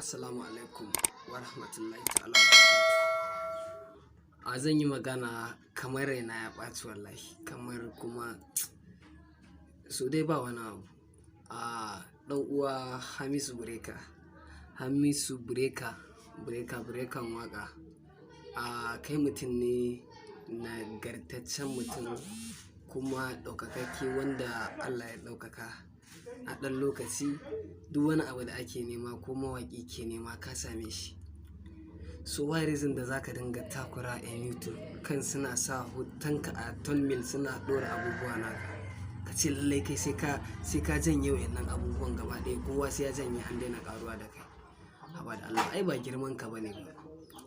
Assalamu alaikum wa rahmatullahi ta'ala wa barakatuh. A zan yi magana kamar raina ya ɓaci wallahi, kamar kuma so dai ba wani abu. A ɗan uwa Hamisu Breaker, Hamisu Breaker, Breaker, Breakan waƙa. A kai mutum ne nagartaccen mutum kuma ɗaukakakke wanda Allah ya ɗaukaka. A ɗan lokaci duk wani abu da ake nema ko mawaƙi ke nema ka same shi. So why reason da za ka dinga takura 'yan YouTube kan suna sa hotonka a thumbnail, suna ɗora abubuwa naka? Ka ce lallai kai sai ka janye wa'yannan abubuwan gaba ɗaya, kowa sai ya janye, an daina ƙaruwa da kai. Haba da Allah, ai ba girman ka bane ba.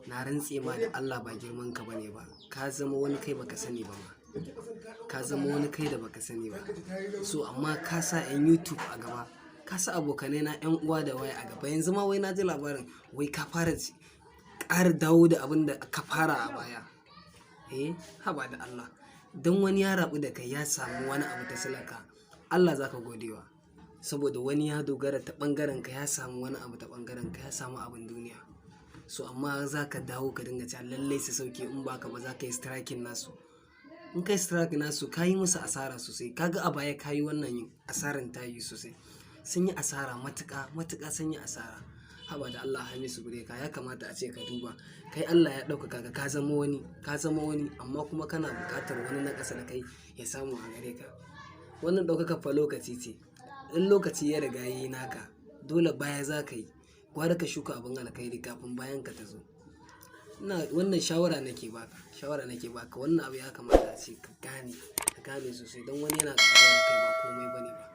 Na rantse ma da Allah, ba girman ka bane ba. Ka zama wani kai baka sani ba ma. Ka zama wani kai da baka sani ba. So amma ka sa 'yan YouTube a gaba, ka sa abokanai na 'yan uwa da waya a gaba. Yanzu ma wai na ji labarin wai ka fara ƙara dawo da abin da ka fara a baya. Eh, haba da Allah. Don wani ya raɓu da kai ya samu wani abu ta silaka, Allah za ka gode wa. Saboda wani ya dogara ta ɓangaren ka ya samu wani abu ta ɓangaren ka, ya samu abin duniya. So amma za ka dawo ka dinga cewa lallai su sauke, in ba ka ba za ka yi striking nasu. In ka yi striking nasu, ka yi musu asara sosai. Ka ga a baya ka yi wannan asaran, ta yi sosai. Sun yi asara matuƙa, matuƙa sun yi asara. Haba da Allah Hamisu Breaker, ya kamata ace ka duba. Kai Allah ya ɗaukaka ka, ka zama wani, ka zama wani, amma kuma kana buƙatar wani na ƙasa da kai ya samu a gare ka. Wannan ɗaukakar fa lokaci ce. In lokaci ya riga yayi naka, dole baya za ka yi. Gwara ka shuka abin alkhairi kafin bayan ka ta zo. Ina wannan shawara nake baka, shawara nake baka. Wannan abu ya kamata ace ka gane, ka gane sosai, don wani yana ƙaruwa da kai ba komai bane ba.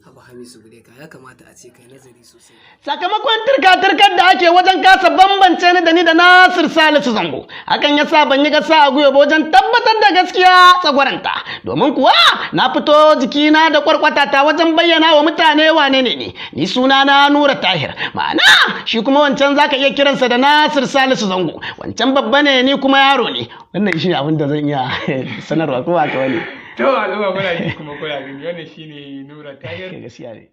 Haba Hamisu Breaker, ya kamata ace ka yi nazari sosai. Sakamakon turka-turkar da ake wajen kasa bambance ni da ni da Nasir Salisu Zango. Hakan ya sa ban yi gasa a gwiwa ba wajen tabbatar da gaskiya tsagwaranta. Domin kuwa na fito jikina da kwarkwata ta wajen bayyana wa mutane wane ne ni. Ni suna na Nura Tahir. Ma'ana shi kuma wancan zaka iya kiransa da Nasir Salisu Zango. Wancan babba ne, ni kuma yaro ne. Wannan shi ne abin da zan iya sanarwa, ko ba ka wani. To al'umma, muna ji kuma kuna gani, wannan shine Nura Tahir. Gaskiya ne.